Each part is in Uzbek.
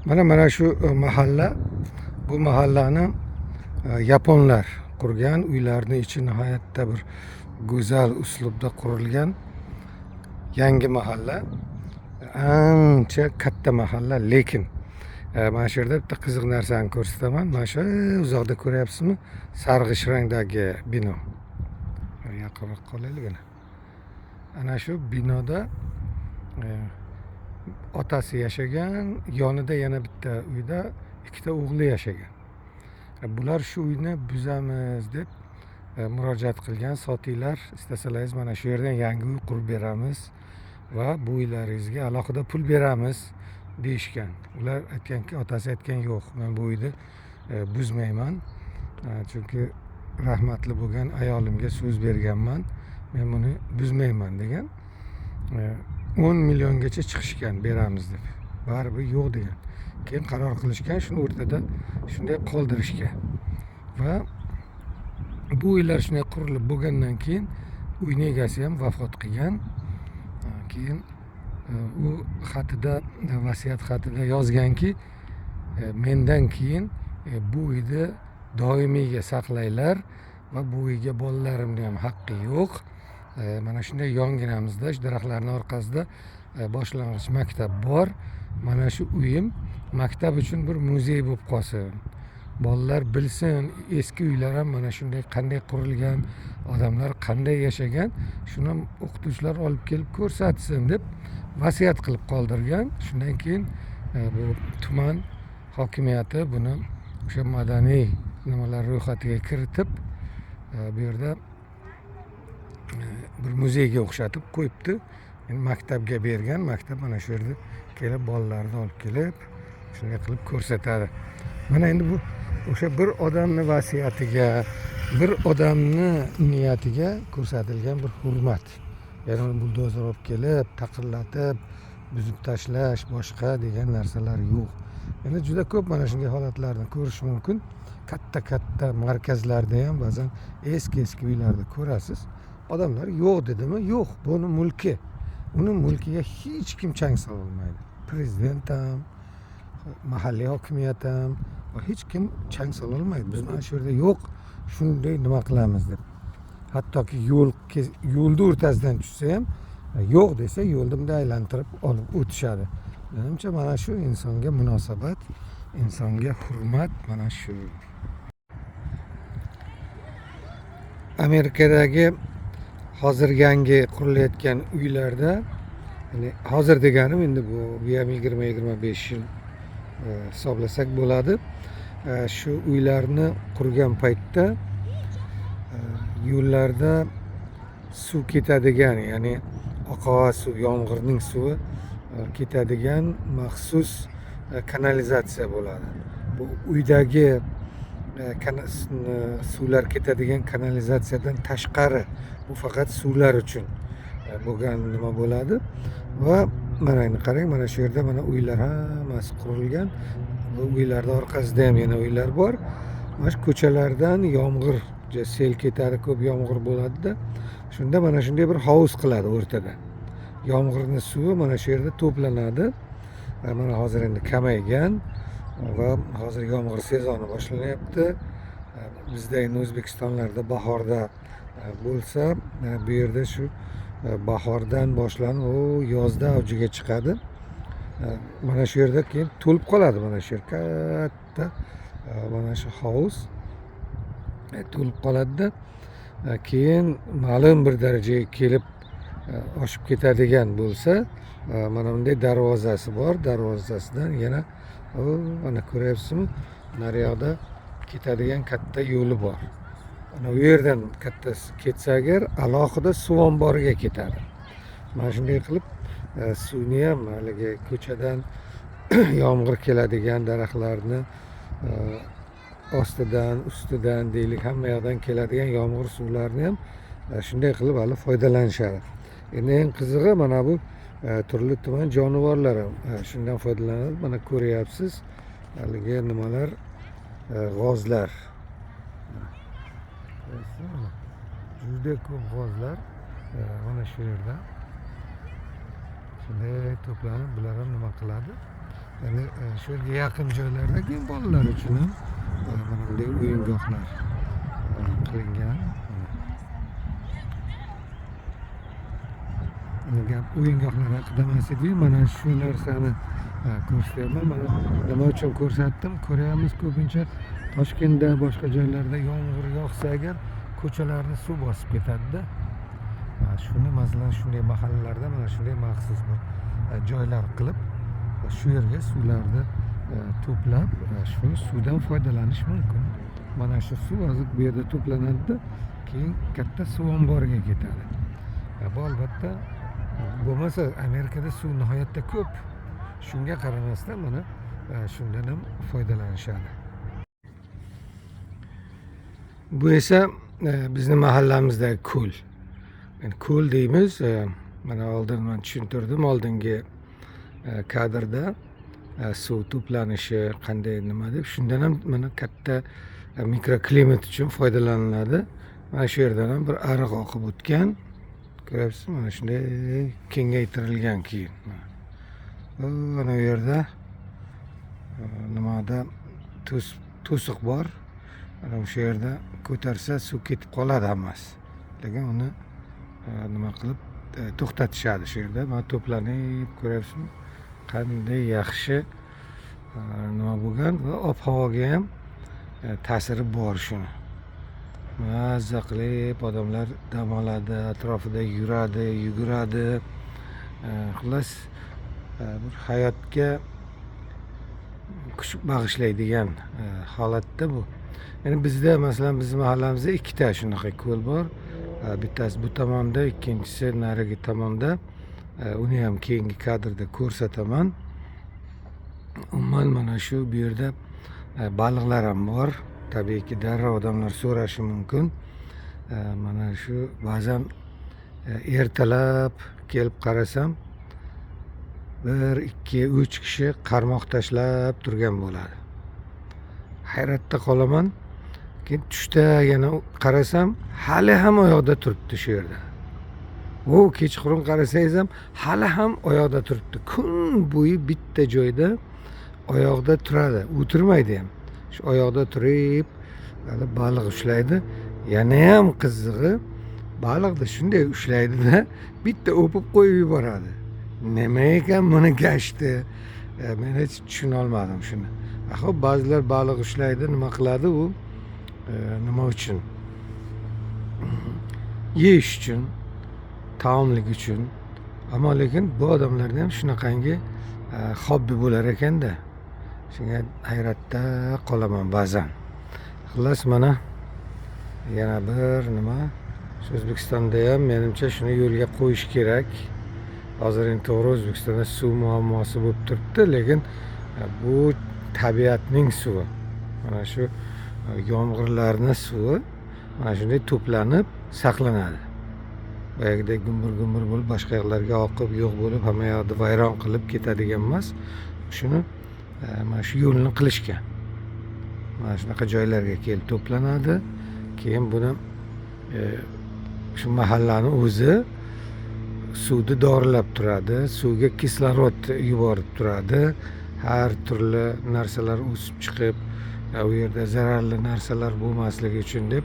Mana shu mahalla, bu mahallani yaponlar qurgan. Uylarni ichi nihoyatda bir go'zal uslubda qurilgan yangi mahalla. Ancha katta mahalla, lekin mana shu yerda bitta qiziq narsani ko'rsataman. Mana shu uzoqda ko'ryapsizmi? Sarg'ish rangdagi bino. Yaqinroq qolaylik. Ana shu binoda otasi yashagan, yonida yana bitta uyda ikkita o'g'li yashagan. Bular shu uyni buzamiz deb murojaat qilgan. Sotinglar, istasalaringiz mana shu yerdan yangi uy qurib beramiz va bu uylaringizga alohida pul beramiz deyishgan. Ular aytganki, otasi aytgan, yo'q, men bu uyni buzmayman, chunki rahmatli bo'lgan ayolimga so'z berganman, men buni buzmayman degan. 10 milliongacha chiqishgan beramiz deb, baribir yo'q degan. Keyin qaror qilishgan, shuni o'rtada shunday qoldirishgan. Va bu uylar shunday qurilib bo'lgandan keyin uyni egasi ham vafot qilgan. Keyin u xatida, vasiyat xatida yozganki, mendan keyin bu uyni doimiyga saqlanglar va bu uyga bolalarimni ham haqqi yo'q. Mana shunday yonginamizda, shu daraxtlarning orqasida boshlang'ich maktab bor. Mana shu uyim maktab uchun bir muzey bo'lib qolsin. Bolalar bilsin, eski uylar ham mana shunday qanday qurilgan, odamlar qanday yashagan, shuni ham o'qituvchilar olib kelib ko'rsatsin deb vasiyat qilib qoldirgan. Shundan keyin bu tuman hokimiyati buni o'sha madaniy nimalar ro'yxatiga kiritib, bu yerda bir muzeyga o'xshatib qo'yibdi. Endi maktabga bergan, maktab mana shu yerda kelib bolalarni olib kelib shunday qilib ko'rsatadi. Mana endi bu o'sha bir odamni vasiyatiga, bir odamni niyatiga ko'rsatilgan bir hurmat. Ya'ni uni buldozer olib kelib taqillatib buzib tashlash boshqa degan narsalar yo'q. Endi juda ko'p mana shunday holatlarni ko'rish mumkin. Katta-katta markazlarda ham ba'zan eski-eski uylarni ko'rasiz. Odamlar yo'q dedimi? Yo'q, buni mulki. Uni mulkiga hech kim chang sola olmaydi. Prezident ham, mahalliy hokimiyat ham, hech kim chang sola olmaydi. Biz mana shu yerda yo'q, shunday nima qilamiz deb. Hattoki yo'lni o'rtasidan tushsa ham yo'q desa yo'lni bunday aylantirib olib o'tishadi. Menimcha mana shu insonga munosabat, insonga hurmat mana shu. Amerikadagi hozir yangi qurilayotgan uylarda, ya'ni hozir deganim endi bu ham 20-25 yil hisoblasak bo'ladi. Shu uylarni qurgan paytda yo'llarda suv ketadigan, ya'ni oqova suv, yomg'irning suvi ketadigan maxsus kanalizatsiya bo'ladi. Bu uydagi suvlar ketadigan kanalizatsiyadan tashqari, bu faqat suvlar uchun bo'lgan nima bo'ladi. Va mana endi qarang, mana shu yerda mana uylar hammasi qurilgan. Bu uylarning orqasida ham yana uylar bor. Mana shu ko'chalardan yomg'ir, sel ketadi, ko'p yomg'ir bo'ladi-da. Shunda mana shunday bir hovuz qiladi o'rtada. Yomg'irning suvi mana shu yerda to'planadi. Mana hozir endi kamaygan va hozir yomg'ir sezoni boshlanyapti. Bizda endi O'zbekistonlarda bahorda bo'lsa, bu yerda shu bahordan boshlanib, u yozda avjiga chiqadi. Mana shu yerda keyin to'lib qoladi, mana shu yer katta, mana shu hovuz to'lib qoladida. Keyin ma'lum bir darajaga kelib oshib ketadigan bo'lsa, mana bunday darvozasi bor. Darvozasidan yana mana ko'ryapsizmi, nariyoqda ketadigan katta yo'li bor. Ana u yerdan katta ketsa agar alohida suv omboriga ketadi. Mana shunday qilib suvni ham haligi ko'chadan yomg'ir keladigan daraxtlarni ostidan, ustidan deylik, hamma yoqdan keladigan yomg'ir suvlarini ham shunday qilib hali foydalanishadi. Endi eng qizig'i mana bu turli tuman jonivorlar ham shundan foydalanadi. Mana ko'ryapsiz haligi nimalar, g'ozlar. Juda ko'p g'ozlar mana shu yerda shunday to'planib, bular ham nima qiladi? Ya'ni shu yerga yaqin joylardagi bolalar uchun ham mana bunday o'yingohlar qilingan. Gap o'yingohlar haqida emas edi, mana shu narsani ko'rsatyapman. Mana nima uchun ko'rsatdim? Ko'ryapmiz ko'pincha Toshkentda, boshqa joylarda yomg'ir yog'sa agar ko'chalarni suv bosib ketadi-da. Shuni masalan shunday mahallalarda mana shunday maxsus bir joylar qilib shu yerga suvlarni to'plab shu suvdan foydalanish mumkin. Mana shu suv hozir bu yerda to'planadi-da, keyin katta suv omboriga ketadi. Bu albatta bo'lmasa Amerikada suv nihoyatda ko'p. Shunga qaramasdan mana shundan ham foydalanishadi. Bu esa bizni mahallamizdagi ko'l. Yani ko'l deymiz. Mana oldin men tushuntirdim, oldingi kadrda suv to'planishi qanday nima deb. Shundan ham mana katta mikroklimat uchun foydalaniladi. Mana shu yerdan ham bir ariq oqib o'tgan. Ko'ryapsizmi? Mana shunday kengaytirilgan keyin. Mana bu yerda nimada to'siq bor. Mana o'sha yerda ko'tarsa suv ketib qoladi hammasi. Lekin uni nima qilib to'xtatishadi shu yerda. Mana to'planib ko'ryapsizmi? Qanday yaxshi nima bo'lgan va ob-havoga ham ta'siri bor shuni. Mazza qilib odamlar dam oladi, atrofida yuradi, yuguradi. Xullas bir hayotga kuch bag'ishlaydigan holatda bu. Ya'ni bizda masalan bizning mahallamizda ikkita shunaqa ko'l bor. Bittasi bu tomonda, ikkinchisi narigi tomonda. Uni ham keyingi kadrda ko'rsataman. Umuman mana shu bu yerda baliqlar ham bor. Tabiiyki darrov odamlar so'rashi mumkin. Mana shu ba'zan ertalab kelib qarasam 1, 2, 3 kishi qarmoq tashlab turgan bo'ladi. Hayratda qolaman. Keyin tushda yana qarasam hali ham oyoqda turibdi shu yerda. U kechqurun qarasangiz ham hali ham oyoqda turibdi. Kun bo'yi bitta joyda oyoqda turadi, o'tirmaydi ham. Shu oyoqda turib hali baliq ushlaydi. Yana ham qizig'i baliqni shunday ushlaydida bitta o'pib qo'yib yuboradi. Nima ekan buni gashti? Men hech tushuna olmadim shuni. Xo'p, ba'zilar baliq ushlaydi, nima qiladi u? Nima uchun? Yeyish uchun, taomlik uchun. Ammo lekin bu odamlarda ham shunaqangi hobbi bo'lar ekanda. Shunga hayratda qolaman ba'zan. Xullas mana yana bir nima, shu O'zbekistonda ham menimcha shuni yo'lga qo'yish kerak. Hozir endi to'g'ri O'zbekistonda suv muammosi bo'lib turibdi, lekin bu tabiatning suvi. Mana shu yomg'irlarning suvi mana shunday to'planib saqlanadi. Boyagidek gumbur-gumbur bo'lib boshqa yoqlarga oqib yo'q bo'lib hamma yoqni vayron qilib ketadigan emas. Shuni mana shu yo'lni qilishgan. Mana shunaqa joylarga kelib to'planadi. Keyin buni shu mahallani o'zi suvni dorilab turadi, suvga kislorod yuborib turadi. Har turli narsalar o'sib chiqib, u yerda zararli narsalar bo'lmasligi uchun deb.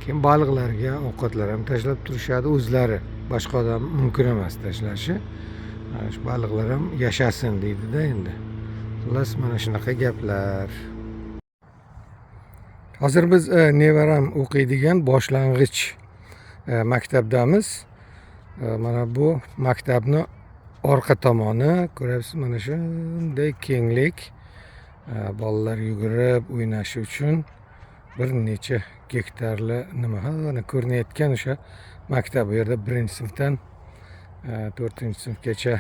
Keyin baliqlarga ovqatlar ham tashlab turishadi o'zlari. Boshqa odam mumkin emas tashlashi. Shu baliqlar ham yashasin deydi-da endi. Xullas mana shunaqa gaplar. Hozir biz nevaram o'qiydigan boshlang'ich maktabdamiz. Mana bu maktabni orqa tomoni ko'ryapsiz, mana shunday kenglik. Bolalar yugurib o'ynashi uchun bir necha gektarli nima, ha, mana ko'rinayotgan o'sha maktab. Bu yerda 1-sinfdan 4-sinfgacha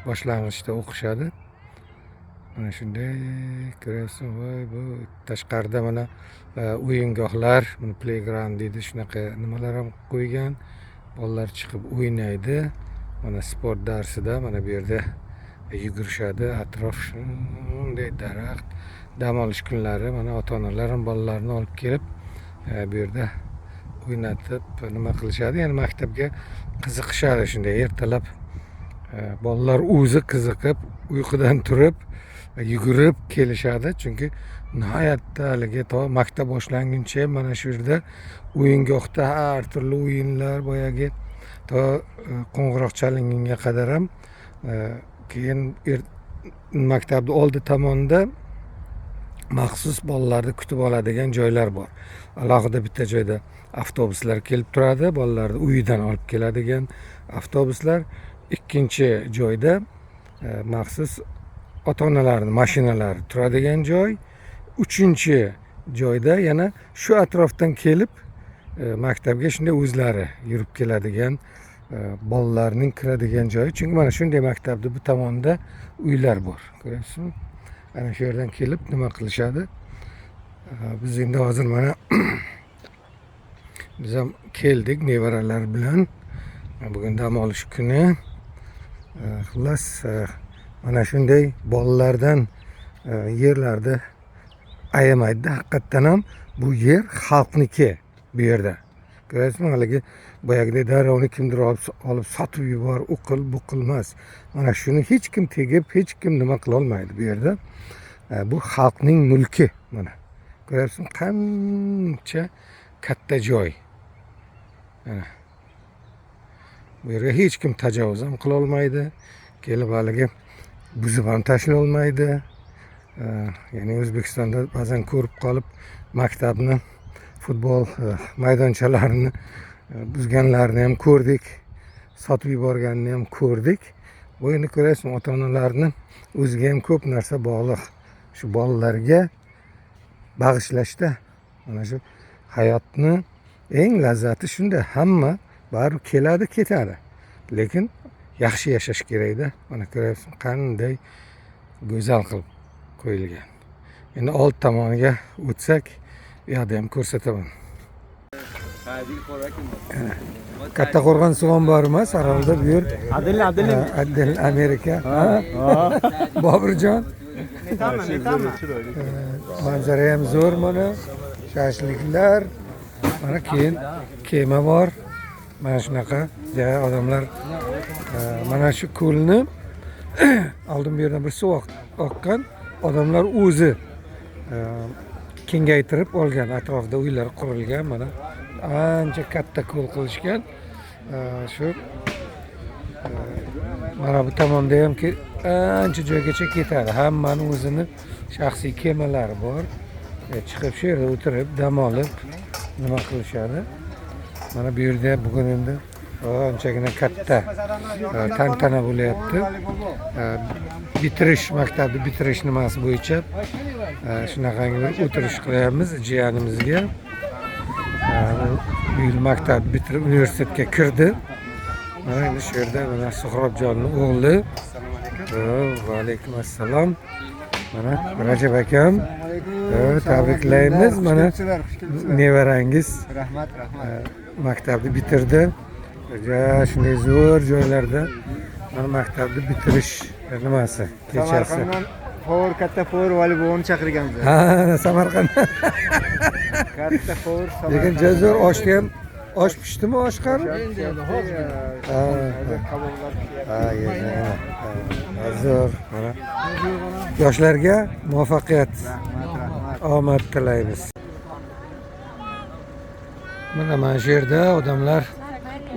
boshlang'ichda o'qishadi. Mana shunday ko'ryapsiz, voy, bu tashqarida mana o'yingohlar, buni playground deydi, shunaqa nimalar ham qo'ygan. Bolalar chiqib o'ynaydi. Mana sport darsida mana bu yerda yugurishadi. Atrof shunday daraxt. Dam olish kunlari mana ota-onalar ham bolalarini olib kelib bu yerda o'ynatib nima qilishadi. Ya'ni maktabga qiziqishadi shunday ertalab bolalar o'zi qiziqib uyqudan turib yugurib kelishadi. Chunki nihoyatda haligi to maktab boshlanguncha mana shu yerda o'yingohda har turli o'yinlar, boyagi to qo'ng'iroq chalingunga qadar ham, keyin maktabni oldi tomonida maxsus bolalarni kutib oladigan joylar bor. Alohida bitta joyda avtobuslar kelib turadi, bolalarni uyidan olib keladigan avtobuslar. Ikkinchi joyda maxsus ota onalarni mashinalari turadigan joy. Uchinchi joyda yana shu atrofdan kelib maktabga shunday o'zlari yurib keladigan bolalarning kiradigan joyi. Chunki mana shunday maktabni bu tomonda uylar bor, ko'ryapsizmi? Ana shu yerdan kelib nima qilishadi. Biz endi hozir mana biz ham keldik nevaralar bilan. Bugun dam olish kuni. Xullas, mana shunday bolalardan yerlarni ayamaydi. Haqiqatdan ham bu yer xalqniki bu yerda. Ko'rasizmi, haligi boyagidek darrovni kimdir olib sotib yubor, u qil, bu qilmas. Mana shuni hech kim tegib, hech kim nima qilolmaydi bu yerda. Bu xalqning mulki. Mana ko'ryapsizmi, qancha katta joy. Mana bu yerga hech kim tajovuz ham qilolmaydi, kelib haligi buzib ham tashlay olmaydi. Ya'ni O'zbekistonda ba'zan ko'rib qolib maktabni futbol maydonchalarini buzganlarini ham ko'rdik, sotib yuborganini ham ko'rdik. Bu endi ko'rasizmi, ota onalarni o'ziga ham ko'p narsa bog'liq. Shu bolalarga bag'ishlashda mana shu hayotni eng lazzati shunda. Hamma baribir keladi, ketadi, lekin yaxshi yashash kerakda. Mana ko'ryapsizmi, qanday go'zal qilib qo'yilgan. Endi old tomoniga o'tsak, u yoqda ham ko'rsataman. Kattaqo'rg'on suv ombori emas, Orolda bu yer. Adil, Adil. Adil Amerika. Boburjon. Manzara ham zo'r mana. Shashliklar. Mana keyin kema bor. Mana shunaqa odamlar mana shu ko'lni oldin bu yerdan bir suv oqqan, odamlar o'zi kengaytirib olgan, atrofida uylar qurilgan, mana ancha katta ko'l qilishgan. Shu mana bu tomonda ham ancha joygacha ketadi. Hammani o'zini shaxsiy kemalari bor. Chiqib shu yerda o'tirib dam olib nima qilishadi. Mana bu yerda bugun endi anchagina katta tantana bo'lyapti. Bitirish, maktabni bitirish nimasi bo'yicha shunaqangi bir o'tirish qilyapmiz jiyanimizga. Bu yil maktabni bitirib universitetga kirdi. Mana endi shu yerda mana Suhrobjonning o'g'li. Va alaykum assalom. Mana Rajab akam, tabriklaymiz. Mana nevarangiz rahmat, rahmat. Maktabni bitirdi. Shunday zo'r joylarda mana maktabni bitirish nimasi kechasi. Samarqanddan povur, katta povur voleybolni chaqirganmiz. Ha, Samarqand. Katta povur Samarqand. Lekin zo'r oshni ham, osh pishdimi, osh qani? Hozir kaboblar pishyapti. Ha, zo'r. Mana yoshlarga muvaffaqiyat, omad tilaymiz. Mana shu yerda odamlar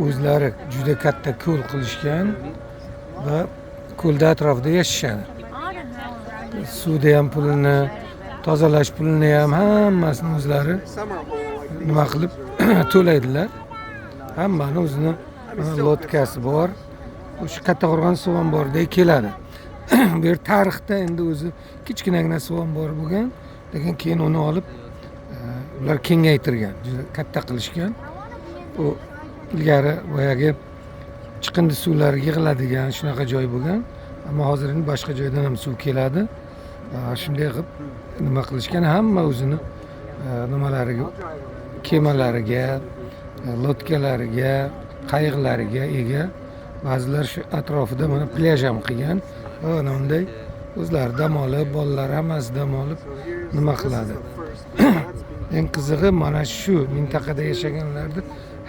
o'zlari juda katta ko'l qilishgan va ko'lda atrofida yashashadi. Suvda ham pulini, tozalash pulini ham hammasini o'zlari nima qilib to'laydilar. Hammani o'zini lodkasi bor. O'sha Kattaqo'rg'on suv omboridagi keladi. Bu yer tarixda endi o'zi kichkinagina suv ombori bo'lgan, lekin keyin uni olib ular kengaytirgan, juda katta qilishgan. U ilgari boyagi chiqindi suvlar yig'iladigan shunaqa joy bo'lgan, ammo hozir endi boshqa joydan ham suv keladi. Shunday qilib nima qilishgan, hamma o'zini nimalariga, kemalariga, lodkalariga, qayiqlariga ega. Ba'zilar shu atrofida mana plyaj ham qilgan. Ana unday o'zlari dam olib, bolalar hammasi dam olib nima qiladi. Eng qizig'i mana shu mintaqada yashaganlarni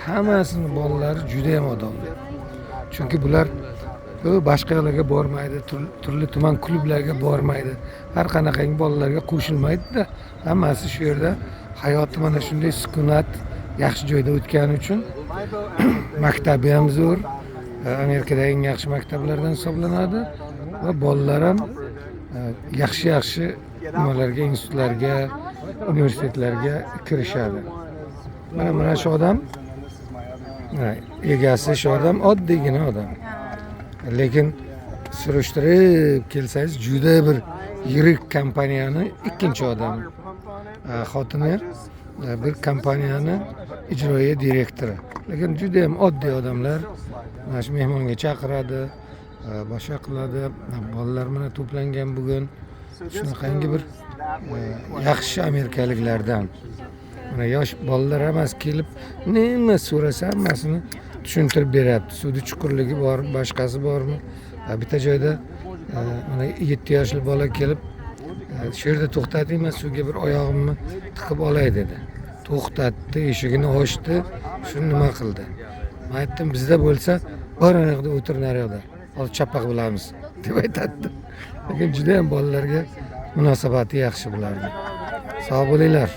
hammasini bolalari juda ham odobli. Chunki bular U boshqa yoqlarga bormaydi, turli tuman klublarga bormaydi, har qanaqangi bolalarga qo'shilmaydida, hammasi shu yerda hayoti mana shunday sukunat, yaxshi joyda o'tgani uchun. Maktabi ham zo'r, Amerikada eng yaxshi maktablardan hisoblanadi va bolalar ham yaxshi yaxshi nimalarga, institutlarga, universitetlarga kirishadi. Mana shu odam, mana egasi shu odam, oddiygina odam, lekin surishtirib kelsangiz, juda bir yirik kompaniyani ikkinchi odami. Xotini bir kompaniyani ijroiya direktori, lekin juda yam oddiy odamlar. Mana shu mehmonga chaqiradi, boshqa qiladi. Bolalar mana to'plangan bugun, shunaqangi bir yaxshi amerikaliklardan. Mana yosh bolalar hammasi kelib, nima so'rasa, hammasini tushuntirib beryapti. Suvni chuqurligi bormi, boshqasi bormi. Bitta joyda mana 7 yoshli bola kelib, "Shu yerda to'xtating, man suvga bir oyog'imni tiqib olay", dedi. To'xtatdi, eshigini ochdi, shuni nima qildi. Man aytdim, bizda bo'lsa, "Bor, ana yoqda o'tir, naryoqda, hozir chapak bilamiz", deb aytadi. Lekin judayam bolalarga munosabati yaxshi bularni. Sog' bo'linglar.